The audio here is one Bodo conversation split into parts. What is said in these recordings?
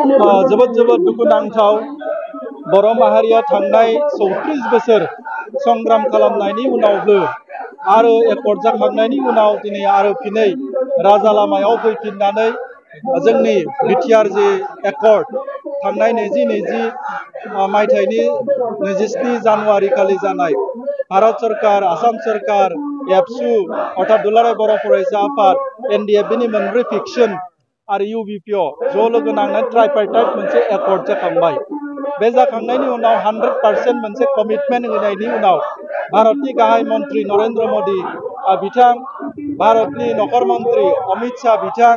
जोबोद जोबोद दुखुनांथाव बर' माहारिया थांनाय 34 बोसोर संग्राम खालामनायनि उनावबो आरो एकर्ड जाखांनायनि उनाव दिनै आरो फिनै राजा लामायाव फैफिननानै जोंनि बिटिआर जि एकर्ड थांनाय 2020 मायथाइनि 27 जानुवारि खालि जानाय भारत सरकार आसाम सरकार एबसु अर्थात दुलाराय बर' फरायसा आफाद एनडिएफबि मोनब्रै फिक्सन आरो इउबिपिअ ज' लोगो नांनानै ट्राइपार्टाइट मोनसे एकर्ड जाखांबाय। बे जाखांनायनि उनाव 100% मोनसे कमिटमेन्ट होनायनि उनाव भारतनि गाहाय मन्त्रि नरेन्द्र मोदी बिथां, भारतनि नखर मन्त्रि अमित शाह बिथां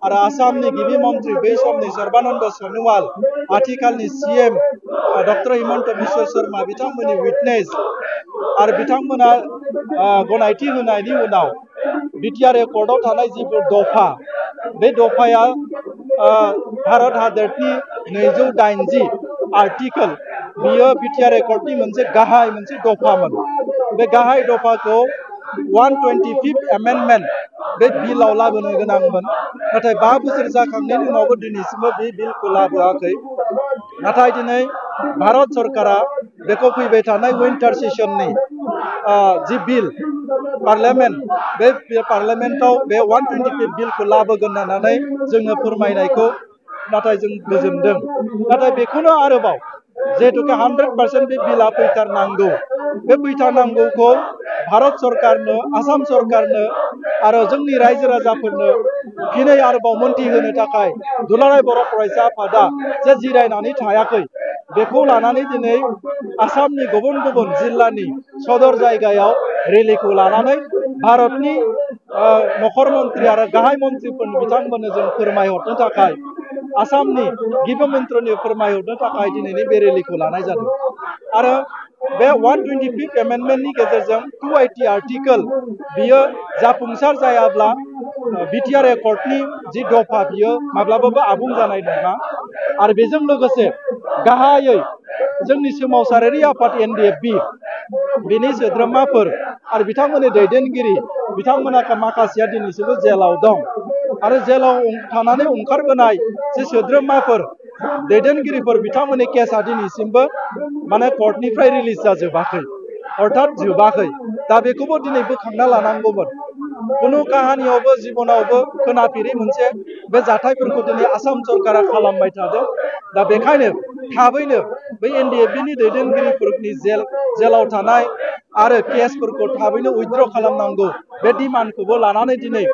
आरो आसामनि गिबि मन्त्रि बै समनि सर्बानन्द सनोवाल, आथिखालनि सीएम डक्टर हिमन्त बिश्व शर्मा बिथांमोननि विटनेस आरो बिथांमोना गनायथि होनायनि उनाव बिटिआर एकर्डआव थानाय जिफोर दफा बे दफाया भारत हादरनि 280 आर्टिकल बियो बिटिआर एकर्डनि मोनसे गाहाय मोनसे दफामोन। बे गाहाय दफाखौ 125th एमेन्डमेन्ट बे बिलाव लाबोनो गोनांमोन, नाथाय 5 बोसोर जाखांनायनि उनावबो दिनैसिमबो बे बिलखौ लाबोआखै। नाथाय दिनै भारत सरकारा बेखौ फैबाय थानाय विन्टार सेसननि जि बिल पार्लियामेन्ट बे पार्लियामेन्टआव बे 125th बिलखौ लाबोगोन होननानै जोंनो फोरमायनायखौ नाथाय जों गोजोनदों। नाथाय बेखौनो आरोबाव जिहेतुके 100% बे बिला फैथारनांगौ, बे फैथारनांगौखौ भारत सरकारनो, आसाम सरकारनो आरो जोंनि रायजो राजाफोरनो फिनै आरोबाव मोनथि होनो थाखाय दुलाराय बर' फरायसा आफादा जे जिरायनानै थायाखै, बेखौ लानानै दिनै आसामनि गुबुन गुबुन जिल्लानि सदर जायगायाव रेलिखौ लानानै भारतनि नखर मन्त्रि आरो गाहाय मन्त्रिफोरनि बिथांमोननो जों फोरमायहरनो थाखाय, आसामनि गिबि मन्थ्रिनो फोरमायहरनो थाखाय दिनैनि बे रेलिखौ लानाय जादों। आरो बे 125th एमेन्डमेन्टनि गेजेरजों 280 आर्टिकल बियो जाफुंसार जायाब्ला बिटिआर एकर्डनि जि दफा बियो माब्लाबाबो आबुं जानाय नङा। आरो बेजों लोगोसे गाहायै जोंनि सोमावसारारि आफाद एनडिएफबि बेनि सोद्रोमाफोर आरो बिथांमोननि दैदेनगिरि बिथांमोना माखासेया दिनैसिमबो जेलाव दं आरो जेलाव थानानै ओंखारबोनाय जे सोद्रोमाफोर दैदेनगिरिफोर बिथांमोननि केसआ दिनैसिमबो माने कर्टनिफ्राय रिलिज जाजोबाखै, अर्थात जोबाखै। दा बेखौबो दिनै बोखांना लानांगौमोन। कुनु काहानियावबो जिबनावबो खोनाफेरि मोनसे बे जाथायफोरखौ दिनै आसाम सरकारा खालामबाय थादों। दा बेखायनो थाबैनो बै एनडिएफबिनि दैदेनगिरिफोरनि जेलाव थानाय आरो केसफोरखौ थाबैनो उइथड्र खालामनांगौ, बे डिमान्डखौबो लानानै दिनै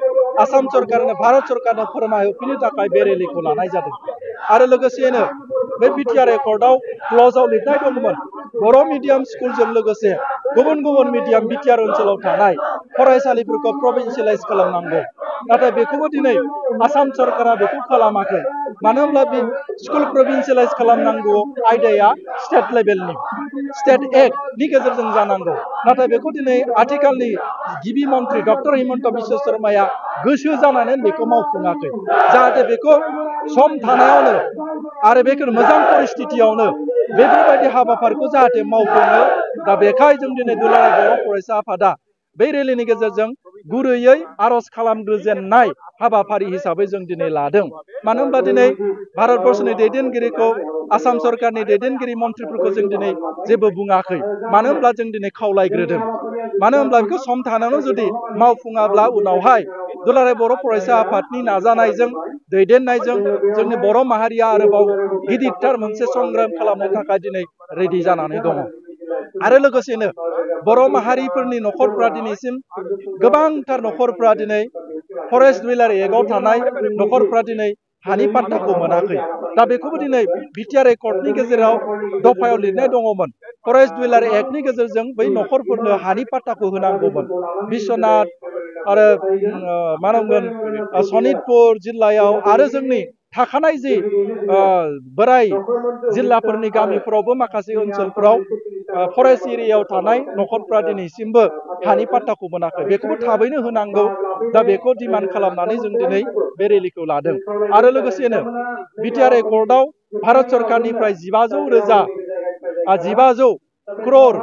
आसाम सरकारनो, भारत सरकारनो फोरमायहरफिननो थाखाय बे रेलिखौ लानाय जादों। आरो लोगोसेनो बे बिटिआर एकर्डआव क्लजआव लिरनाय दंमोन बर' मिडियाम स्कुलजों लोगोसे गुबुन गुबुन मिडियाम बिटिआर ओनसोलाव थानाय फरायसालिफोरखौ प्रभिन्सियेलाइज खालामनांगौ। नाथाय बेखौबो दिनै आसाम सरकारा बेखौ खालामाखै। मानो होनब्ला बे स्कुल प्रभिन्सियेलाइज खालामनांगौ आयदाया स्टेट लेभेलनि, स्टेट एक्टनि गेजेरजों जानांगौ। नाथाय बेखौ दिनै आथिखालनि गिबि मन्त्रि डक्टर हिमन्त बिश्व शर्माया गोसो जानानै बेखौ मावफुङाखै। जाहाथे बेखौ सम थानायावनो आरो बेखौ मोजां परिस्थितियावनो बेफोरबायदि हाबाफारिखौ जाहाथे मावफुङो। दा बेखाय जों दिनै दुलाराय बर' फरायसा आफादा बे रेलिनि गेजेरजों गुरैयै आर'ज खालामग्रोजेननाय हाबाफारि हिसाबै जों दिनै लादों। मानो होनब्ला दिनै भारतबर्षनि दैदेनगिरिखौ, आसाम सरकारनि दैदेनगिरि मन्थ्रिफोरखौ जों दिनै जेबो बुङाखै। मानो होनब्ला जों दिनै खावलायग्रोदों। मानो होनब्ला बेखौ सम थानायावनो जुदि मावफुङाब्ला उनावहाय दुलाराय बर' फरायसा आफादनि नाजानायजों, दैदेननायजों जोंनि बर' माहारिया आरोबाव गिदिरथार मोनसे संग्राम खालामनो थाखाय दिनै रेडि जानानै दङ। आरो लोगोसेनो बर' माहारिफोरनि नखरफ्रा दिनैसिम गोबांथार नखरफ्रा दिनै फरेस्ट डिउलार एक्टआव थानाय नखरफ्रा दिनै हानि पाट्टाखौ मोनाखै। दा बेखौबो दिनै बिटिआर एकर्डनि गेजेराव दफायाव लिरनाय दङमोन, फरेस्ट डिउलार एक्टनि गेजेरजों बै नखरफोरनो हानि पाट्टाखौ होनांगौमोन। बिश्वनाथ आरो मा होनगोन सनितपुर जिल्लायाव आरो जोंनि थाखानाय जि बोराय जिल्लाफोरनि गामिफोरावबो माखासे ओनसोलफोराव फरेस्ट एरियायाव थानाय नखरफ्रा दिनैसिमबो हानि पाट्टाखौ मोनाखै। बेखौबो थाबैनो होनांगौ। दा बेखौ डिमान्ड खालामनानै जों दिनै बे रेलिखौ लादों। आरो लोगोसेनो बिटिआर एकर्डआव भारत सरकारनिफ्राय 15,000 क्रर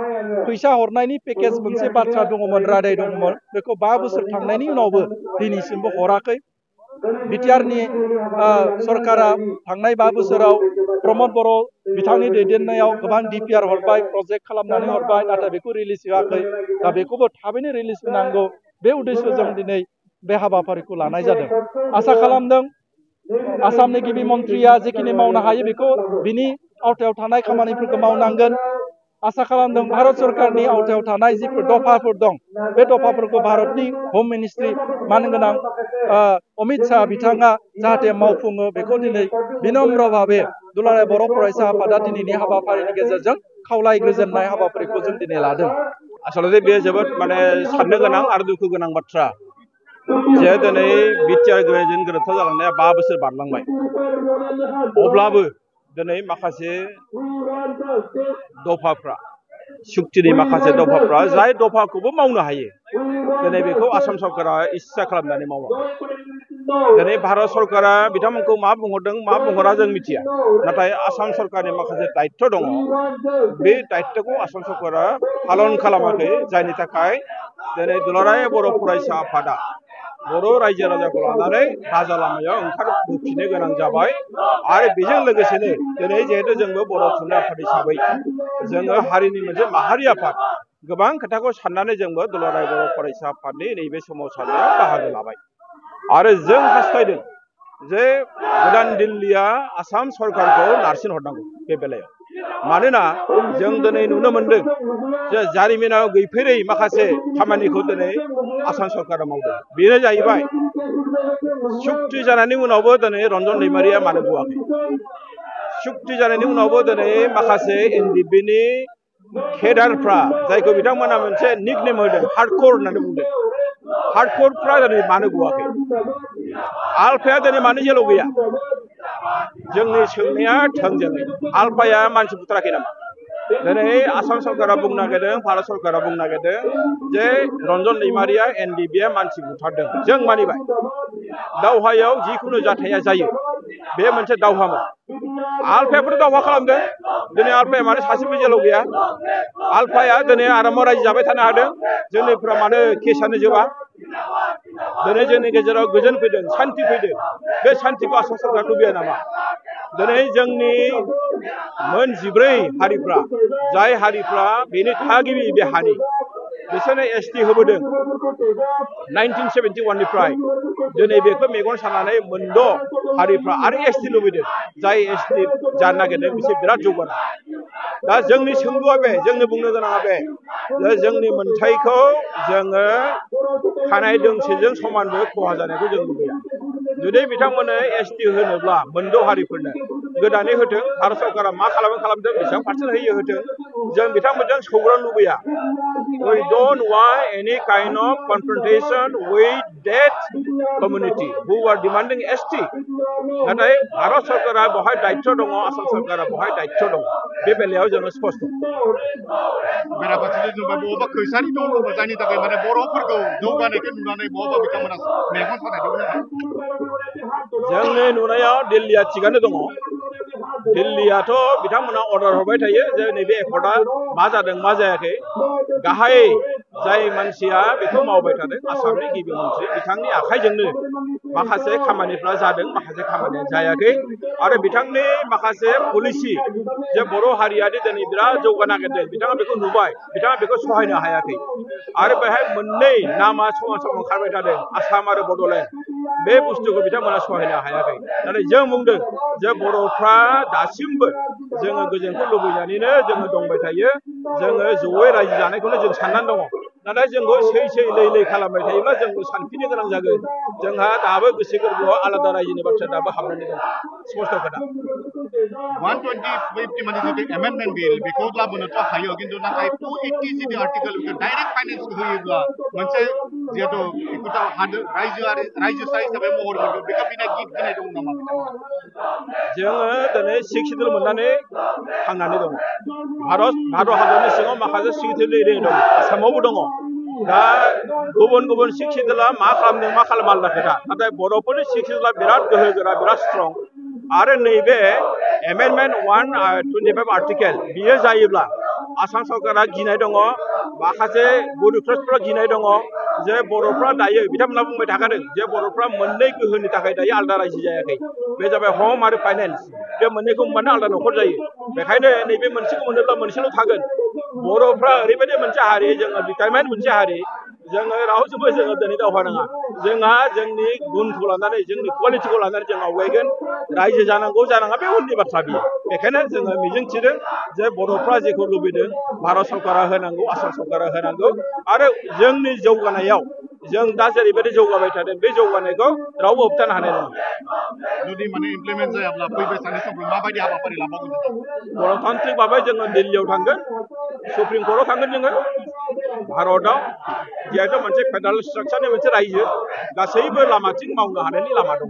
फैसा हरनायनि पेकेज मोनसे बाथ्रा दङमोन, रादाय दङमोन। बेखौ 5 बोसोर थांनायनि उनावबो दिनैसिमबो हराखै। बिटिआरनि सरकारा थांनाय 5 बोसोराव प्रमद बर' बिथांनि दैदेननायाव गोबां DPR हरबाय प्रजेक्ट खालामनानै हरबाय नाथाय बेखौ रिलिज होआखै दा बेखौबो थाबैनो रिलिज होनांगौ बे उद्देश्यजों दिनै बे हाबाफारिखौ लानाय जादों आसा खालामदों आसामनि गिबि मन्थ्रिया जेखिनि मावनो हायो बेखौ बिनि आवथायाव थानाय खामानिफोरखौ मावनांगोन आसा खालामदों भारत सरकारनि आवथायाव थानाय जिफोर दफाफोर दं बे दफाफोरखौ भारतनि होम मिनिस्ट्रि मानगोनां अमित शाह बिथाङा जाहाथे मावफुङो बेखौ दिनै बिनम्र भाबे दुलाराय बर' फरायसा आफादा दिनैनि हाबाफारिनि गेजेरजों खावलायग्रोजोननाय हाबाफारिखौ जों दिनै लादों आसलते बे जोबोद माने साननो गोनां आरो दुखु गोनां बाथ्रा जे दिनै बिटिआर गभर्नमेन्टजों गोरोबथा जालांनाया 5 बोसोर बारलांबाय अब्लाबो दिनै माखासे दफाफ्रा सुक्तिनि माखासे दफाफ्रा जाय दफाखौबो मावनो हायो दिनै बेखौ आसाम सरकारा इस्सा खालामनानै मावाखै दिनै भारत सरकारा बिथांमोनखौ मा बुंहरदों मा बुंहरा जों मिथिया नाथाय आसाम सरकारनि माखासे दायित्व दङ बे दायित्वखौ आसाम सरकारा पालन खालामाखै जायनि थाखाय दिनै दुलाराय बर' फरायसा आफादा बर' रायजो राजाखौ लानानै राजा लामायाव ओंखारबोफिननो गोनां जाबाय आरो बेजों लोगोसेनो दिनै जिहेतु जोंबो बर' थुनलाइ आफाद हिसाबै जोङो हारिनि मोनसे माहारि आफाद गोबां खोथाखौ साननानै जोंबो दुलाराय बर' फरायसा आफादनि नैबे सोमावसारनायाव बाहागो लाबाय आरो जों हास्थायदों जे गोदान दिल्लीया आसाम सरकारखौ नारसिन हरनांगौ बे बेलायाव मानोना जों दिनै नुनो मोनदों जे जारिमिनाव गैफेरै माखासे खामानिखौ दिनै आसाम सरकारा मावदों बेनो जाहैबाय सुक्ति जानायनि उनावबो दिनै रन्जन दैमारिया मानो गवाखै सुक्ति जानायनि उनावबो दिनै माखासे एनडिएफबिनि केडारफ्रा जायखौ बिथांमोना मोनसे निकनेम होदों हार्डकोर होननानै बुंदों हार्डकोरफ्रा दिनै मानो गवाखै आलफाया दिनै मानो जेलाव गैया जोंनि सोंनाया थोंजोङै आलफाया मानसि बुथाराखै नामा दिनै आसाम सरकारा बुंनो नागिरदों भारत सरकारा बुंनो नागिरदों जे रन्जन दैमारिया एनडिएफबिया मानसि बुथारदों जों मानिबाय दावहायाव जिखुनु जाथाया जायो बे मोनसे दावहामोन आलफायाफोर दावहा खालामदों दिनै आलफाया मानो सासेबो जेलाव गैया आलफाया दिनै आरामाव रायजो जाबाय थानो हादों जोंनिफ्रा मानो केसानो जोबा दिनै जोंनि गेजेराव गोजोन फैदों सान्ति फैदों बे सान्तिखौ आसाम सरकार लुबैया नामा दिनै जोंनि मोन 14 हारिफ्रा जाय हारिफ्रा बेनि थागिबि बे हारि बिसोरनो एसटि होबोदों 1971 निफ्राय दिनै बेखौ मेगन सानानै मोनद' हारिफ्रा आरो एसटि लुबैदों जाय एसटि जानो नागिरदों बिसोर बिराद जौगानाय दा जोंनि सोंलुआ बे जोंनो बुंनो गोनाङा बे जोंनि मोनथायखौ जोङो खानाय दोंसेजों समानबो खहा जानायखौ जों लुबैया जुदि बिथांमोननो एसटि होनोब्ला मोनद' हारिफोरनो गोदानै होथों भारत सरकारा मा खालामदों बेसेबां पार्सेन्ट होयो होथों जों बिथांमोनजों सौग्रां लुबैया we don't want any kind of confrontation with that community who are demanding ST नाथाय भारत सरकारा बहाय दायित्व दङ आसाम सरकारा बहाय दायित्व दङ बे बेलायाव जोङो स्पष्ट बेराफारसेथिं जोंबा बबेबा खैसारि दङ जायनि थाखाय माने बर'फोरखौ जौगानायखौ नुनानै बबेबा बिथांमोना मेगन सानायखौ जोंनि नुनायाव दिल्लीया थिगानो दङ दिल्लीयाथ' बिथांमोना अर्डार हरबाय थायो जे नैबे एकर्डआ मा जादों मा जायाखै गाहाय जाय मानसिया बेखौ मावबाय थादों आसामनि गिबि मन्थ्रि बिथांनि आखाइजोंनो माखासे खामानिफ्रा जादों माखासे खामानिया जायाखै आरो बिथांनि माखासे पलिसि जे बर' हारियादि दिनै बिराद जौगानो नागिरदों बिथाङा बेखौ नुबाय बिथाङा बेखौ सहायनो हायाखै आरो बेहाय मोननै नामा समान समान ओंखारबाय थादों आसाम आरो बड'लेण्ड बे बुस्थुखौ बिथांमोना सहायनो हायाखै नाथाय जों बुंदों जे बर'फ्रा दासिमबो जोङो गोजोनखौ लुबैनानैनो जोङो दंबाय थायो जोङो जयै रायजो जानायखौनो जों साननानै दङ नाथाय जोंखौ सै लै खालामबाय थायोब्ला जोंबो सानफिननो गोनां जागोन जोंहा दाबो गोसो गोरबोआव आलादा रायजोनि बाथ्रा दाबो हाबनानै दं स्पष्ट खोथा 125 माने जुदि एमेन्डमेन्ट बिल बेखौ लाबोनोथ' हायो खिन्थु नाथाय 280 जुदि आर्टिकेल डाइरेक्ट फाइनेन्स होयोब्ला मोनसे जिहेतु बेखौथ' रायजोसा हिसाबै महर मोनगोन बेखौ बिना गित होनाय दं नामा जोङो दिनै 6 सिडुल मोननानै थांनानै दङ भारत हादरनि सिङाव माखासे 6 सिडुल एरिया दं आसामावबो दङ दा गुबुन 6 सिडुला मा खालामदों मा खालामा आलादा खोथा नाथाय बर'फोरनि 6 सिडुला बिराद गोहोगोरा बिराद स्ट्रं आरो नैबे एमेन्डमेन्ट 125 आर्टिकेल बियो जायोब्ला आसाम सरकारा गिनाय दङ माखासे बुरोक्रेटफोरा गिनाय दङ जे बर'फ्रा दायो बिथांमोना बुंबाय थाखादों जे बर'फ्रा मोननै गोहोनि थाखाय दायो आलादा रायजो जायाखै बे जाबाय हम आरो फाइनेन्स बे मोननैखौ मोनबानो आलादा न'खर जायो बेखायनो नैबे मोनसेखौ मोनोब्ला मोनसेल' थागोन बर'फ्रा ओरैबायदि मोनसे हारि जोङो डिटारमाइन मोनसे हारि जोङो रावजोंबो जोङो दिनै दावहा नाङा जोंहा जोंनि गुनखौ लानानै जोंनि क्वालिटिखौ लानानै जों आवगायगोन रायजो जानांगौ जानाङा बे उननि बाथ्रा बियो बेखायनो जोङो मिजिंथिदों जे बर'फ्रा जेखौ लुबैदों भारत सरकारा होनांगौ आसाम सरकारा होनांगौ आरो जोंनि जौगानायाव जों दा जेरैबायदि जौगाबाय थादों बे जौगानायखौ रावबो होबथानो हानाय नङा जुदि माने इमप्लिमेन्ट जायाब्ला फैबाय थानाय समफ्राव माबायदि हाबाफारि लाबावगोन गणतान्त्रिक भाबै जोङो दिल्लीयाव थांगोन सुप्रिम कर्टआव थांगोन जोङो भारतआव जिहेतु मोनसे फेडारेल स्ट्राक्चारनि मोनसे रायजो गासैबो लामाथिं मावनो हानायनि लामा दङ